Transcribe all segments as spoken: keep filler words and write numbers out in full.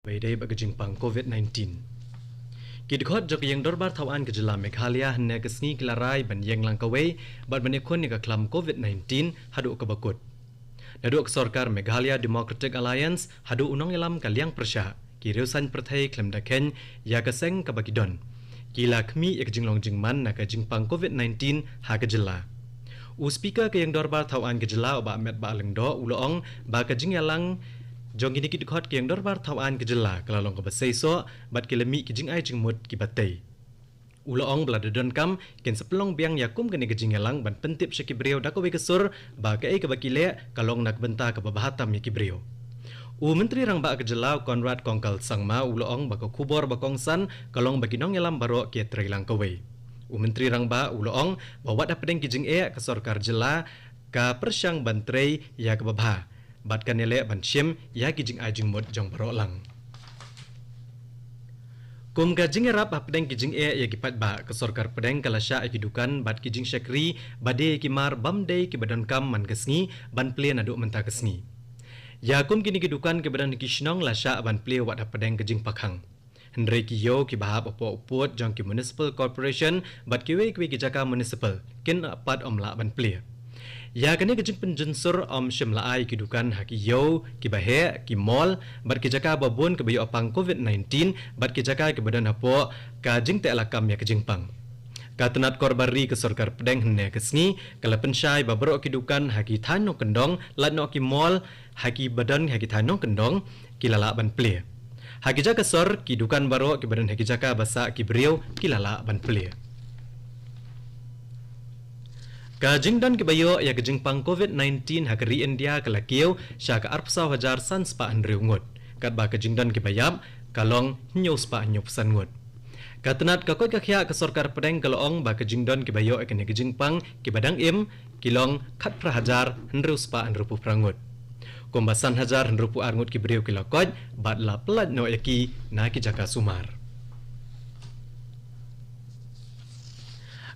Ba ïadei bad ka jingpang COVID nineteen. Ki dkhot jong ka ïing dorbar thaw aiñ ka jylla Meghalaya hynne ka sngi ki la rai ban ïeng lang kawei bad ban ïakhun ïa ka khlam COVID nineteen haduh kaba kut. Naduh ka sorkar Meghalaya Democratic Alliance haduh u nongïalam ka liang pyrshah, ki riewsaiñ pyrthei khlem da kheiñ ïa ka seng kaba ki don, ki la khmih ïa ka jinglong jingman na ka jingpang COVID nineteen ha ka jylla. U Speaker ka ïing dorbar thaw aiñ ka jylla u Bah Metbah Lyngdoh u la ong ba ka jingïalang jong kine ki dkhot ka ïing dorbar thaw aiñ ka jylla ka la long kaba seisoh bad ki la mih ki jingai jingmut kiba tei. U la ong ba lada donkam kin sa pynlong biang ïa kum kane ka jingïalang ban pyntip sha ki briew da kawei ka sur ba kaei kaba ki leh ka long na ka bynta kaba bha tam ïa ki briew. U Myntri Rangbah ka jylla u Conrad Kongkal Sangma u la ong ba ka khubor ba kongsan ka long ba ki nongïalam baroh ki ïatrei lang kawei. U Myntri Rangbah u la ong ba wat hapdeng ki jingeh ka sorkar jylla ka pyrshang ban trei ïa kaba bha bad kan ïaleh ban shim ïa ki jingai jingmut jong baroh lang. Kum ka jingïarap hapdeng ki jingeh ïa ki paidbah, ka sorkar pdeng ka la shah ïa ki dukan bad ki jingshakri ba die ïa ki mar bym dei kiba donkam man ka sngi ban plie naduh mynta ka sngi. Ïa kum kine ki dukan kiba don ha ki shnong la shah ban plie wat hapdeng ka jingpakhang. Hynrei ki ïew kiba hap hapoh u pud jong ki municipal corporation bad kiwei kiwei ki jaka municipal kin pat ym lah ban plie. Ïa kane ka jingpynjynsur ym shym la ai ki dukan ha ki ïew kiba heh, ki mall bad ki jaka ba bun kiba ïoh pang COVID nineteen bad ki jaka kiba don hapoh ka jingteh lakam ïa ka jingpang. Ka tnat korbar ri ka sorkar pdeng hynne ka sngi ka la pynshai ba baroh ki dukan ha ki thaiñ nongkyndong, lait noh ki mall ha kiba don ha ki thaiñ nongkyndong, ki la lah ban plie. Ha ki jaka sor, ki dukan baroh kiba don ha ki jaka ba sah ki briew ki la lah ban plie. Ka jingdon kiba ïoh ïa ka jingpang COVID nineteen ha ka ri India ka la kiew sha ka arphew saw hajar san spah hynriew ngut, katba ka jingdon kiba ïap ka long hynñiew spah hynñiewphew san ngut. Ka tnat ka koit ka khiah ka sorkar pdeng ka la ong ba ka jingdon kiba ïoh ïa kane ka jingpang kiba dang im ki long khatphra hajar hynriew spah hynriewphew phra ngut. Kumba san hajar hynriewphew ar ngut ki briew ki la koit bad la pyllait noh ïa ki na ki jaka sumar.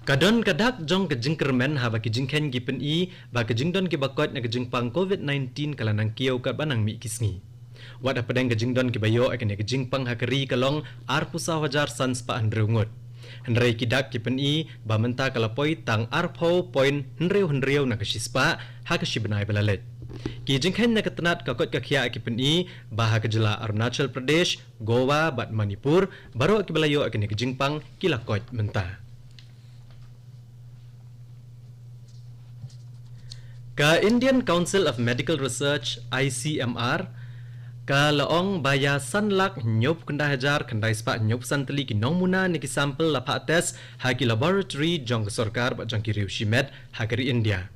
Ka don ka dak jong ka jingkyrmen haba ki jingkheiñ ki pyni ba ka jingdon kiba koit na ka jingpang COVID nineteen ka la nang kiew katba nang mih ki sngi. Wat hapdeng ka jingdon kiba ïoh ïa kane ka jingpang ha ka ri ka long arphew saw hajar san spah hynriew ngut. Hynrei ki dak ki pyni ba mynta ka la poi tang arphew point hynriew hynriew na ka shispah ha ka shibnai ba la leit. Ki jingkheiñ na ka tnat ka koit ka khiah ki pyni ba ha ka jylla Arunachal Pradesh, Goa bad Manipur baroh kiba la ïoh ïa kane ka jingpang ki la koit mynta. Ka Indian Council of Medical Research, I C M R, ka la ong ba ïa san lak hynñiewphew khyndai hajar khyndai spah hynñiewphew san tylli ki nongmuna ne ki sample la phah test ha ki laboratory jong ka sorkar bad jong ki riew shimet ha ka ri India.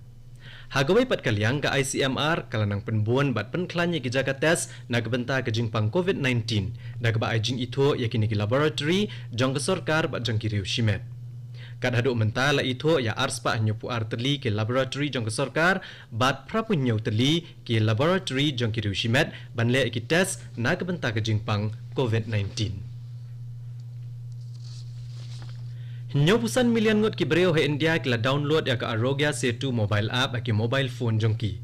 Ha kawei pat ka liang ka I C M R ka la nang pynbun bad pynkhlaiñ ïa ki jaka test na ka bynta ka jingpang COVID nineteen da kaba ai jingithuh ïa kine ki laboratory jong ka sorkar bad jong ki riew shimet. Kat haduh mynta la ithuh ïa arspah hynñiewphew ar tylli ki laboratory jong ka sorkar bad phraphew hynñiew tylli ki laboratory jong ki riew shimet ban leh ïa ki test na ka bynta ka jingpang COVID nineteen. Hynñiewphew san million ngut ki briew ha India ki la download ïa ka Aarogya Setu mobile app ha ki mobile phone jong ki.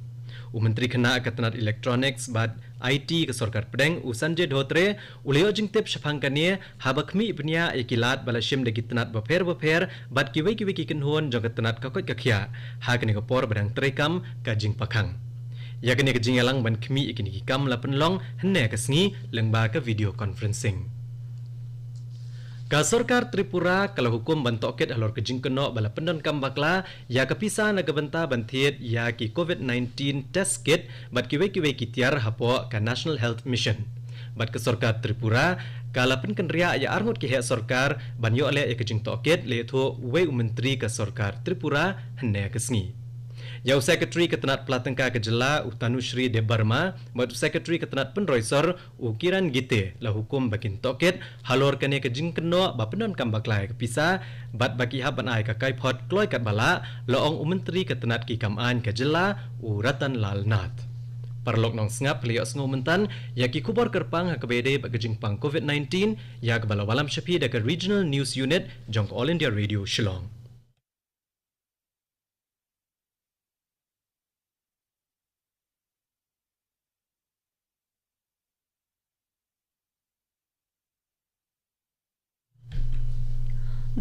U Myntri Khynnah ka tnat Electronics bad I T ka sorkar pdeng u Sanjay Dhotre u la ïoh jingtip shaphang kane haba khmih bniah ïa ki lad ba la shim da ki tnat bapher bapher bad kiwei kiwei ki kynhun jong ka tnat ka koit ka khiah ha kane ka por ba dang treikam ka jingpakhang. Ïa kane ka jingïalang ban khmih ïa kine ki kam la pynlong hynne ka sngi lyngba ka video conferencing. Ka sorkar Tripura ka la hukum ban tohkit halor ka jingkynnoh ba la pyndonkam bakla ïa ka pisa na ka bynta ban thied ïa ki COVID nineteen test kit bad kiwei kiwei ki tiar hapoh ka National Health Mission. Bad ka sorkar Tripura ka la pynkynriah ïa arngut ki heh sorkar ban ïoh leh ïa ka jingtohkit leh thoh uwei u myntri ka sorkar Tripura hynne ka sngi. Ïa u Secretary ka tnat pla tyngka ka jylla u Tanushri Debbarma bad u Secretary ka tnat pynroi sor u Kiran Gite la hukum ba kin tohkit halor kane ka jingkynnoh ba pyndonkam bakla ïa ka pisa bad ba ki hap ban ai ka kaiphod kloi katba lah, la ong u myntri ka tnat ki kam aiñ ka jylla u Ratan Lal Nath. Paralok nongsngap, phi la ïohsngew mynta ïa ki khubor kyrpang ha kaba ïadei bad ka jingpang COVID nineteen ïa kaba la wallam sha phi da ka Regional News Unit jong ka All India Radio Shillong.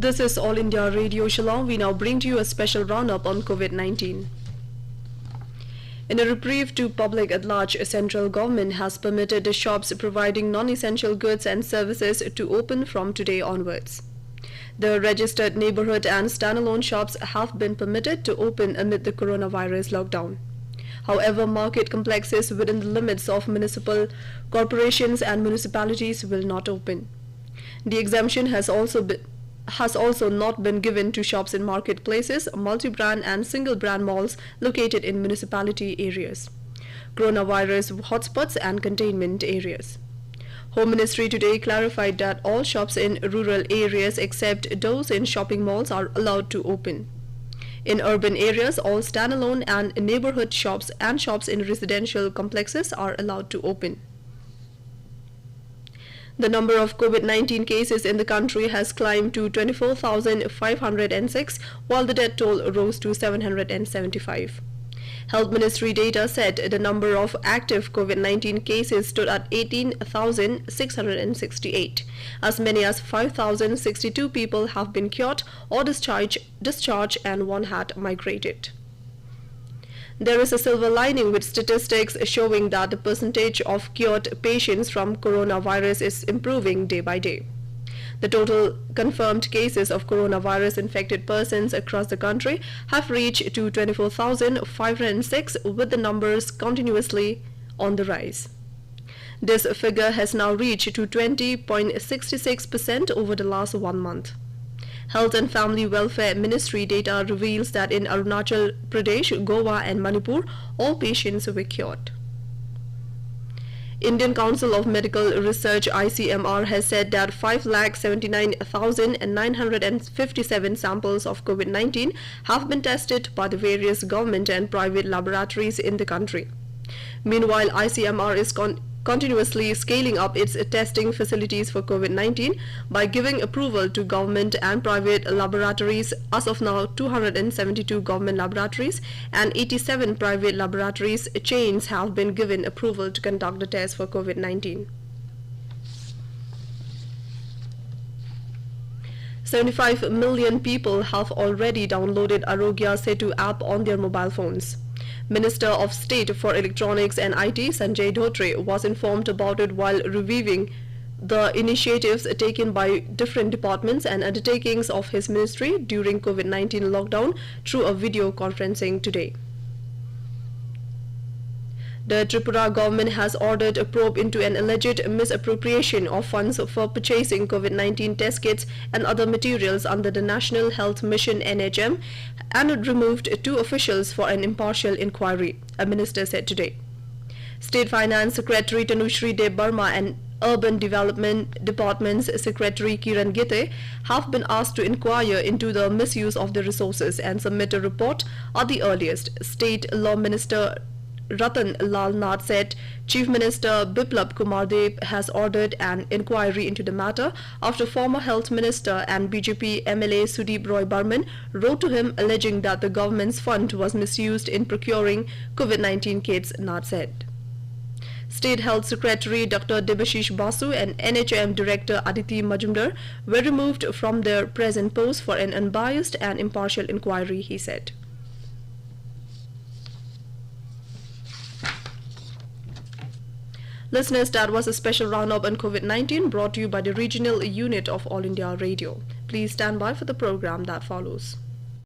This is All India Radio Shillong. We now bring to you a special roundup on COVID nineteen. In a reprieve to public at large, central government has permitted the shops providing non-essential goods and services to open from today onwards. The registered neighborhood and standalone shops have been permitted to open amid the coronavirus lockdown. However, market complexes within the limits of municipal corporations and municipalities will not open. The exemption has also be- has also not been given to shops in marketplaces, multi-brand and single-brand malls located in municipality areas, coronavirus hotspots and containment areas. Home Ministry today clarified that all shops in rural areas except those in shopping malls are allowed to open. In urban areas, all standalone and neighborhood shops and shops in residential complexes are allowed to open. The number of COVID nineteen cases in the country has climbed to twenty-four thousand five hundred and six, while the death toll rose to seven hundred and seventy-five. Health Ministry data said the number of active COVID nineteen cases stood at eighteen thousand six hundred and sixty-eight. As many as five thousand sixty-two people have been cured or discharged, discharged and one had migrated. There is a silver lining, with statistics showing that the percentage of cured patients from coronavirus is improving day by day. The total confirmed cases of coronavirus infected persons across the country have reached to twenty-four thousand five hundred six, with the numbers continuously on the rise. This figure has now reached to twenty point six six percent over the last one month. Health and Family Welfare Ministry data reveals that in Arunachal Pradesh, Goa and Manipur, all patients were cured. Indian Council of Medical Research, I C M R, has said that five lakh seventy-nine thousand nine hundred and fifty-seven samples of COVID nineteen have been tested by the various government and private laboratories in the country. Meanwhile, I C M R is con- continuously scaling up its testing facilities for COVID nineteen by giving approval to government and private laboratories. As of now, two hundred and seventy-two government laboratories and eighty-seven private laboratories chains have been given approval to conduct the test for COVID nineteen. Seventy-five million people have already downloaded Aarogya Setu app on their mobile phones. Minister of State for Electronics and I T Sanjay Dhotre was informed about it while reviewing the initiatives taken by different departments and undertakings of his ministry during COVID nineteen lockdown through a video conferencing today. The Tripura government has ordered a probe into an alleged misappropriation of funds for purchasing COVID nineteen test kits and other materials under the National Health Mission, N H M, and removed two officials for an impartial inquiry, a minister said today. State Finance Secretary Tanushri Debbarma and Urban Development Department's Secretary Kiran Gite have been asked to inquire into the misuse of the resources and submit a report at the earliest. State Law Minister Ratan Lal Nath said Chief Minister Biplab Kumar Deb has ordered an inquiry into the matter after former Health Minister and B J P M L A Sudeep Roy Barman wrote to him alleging that the government's fund was misused in procuring COVID nineteen kits, Nath said. State Health Secretary Doctor Debashish Basu and N H M Director Aditi Majumdar were removed from their present post for an unbiased and impartial inquiry, he said. Listeners, that was a special roundup on COVID nineteen brought to you by the regional unit of All India Radio. Please stand by for the program that follows.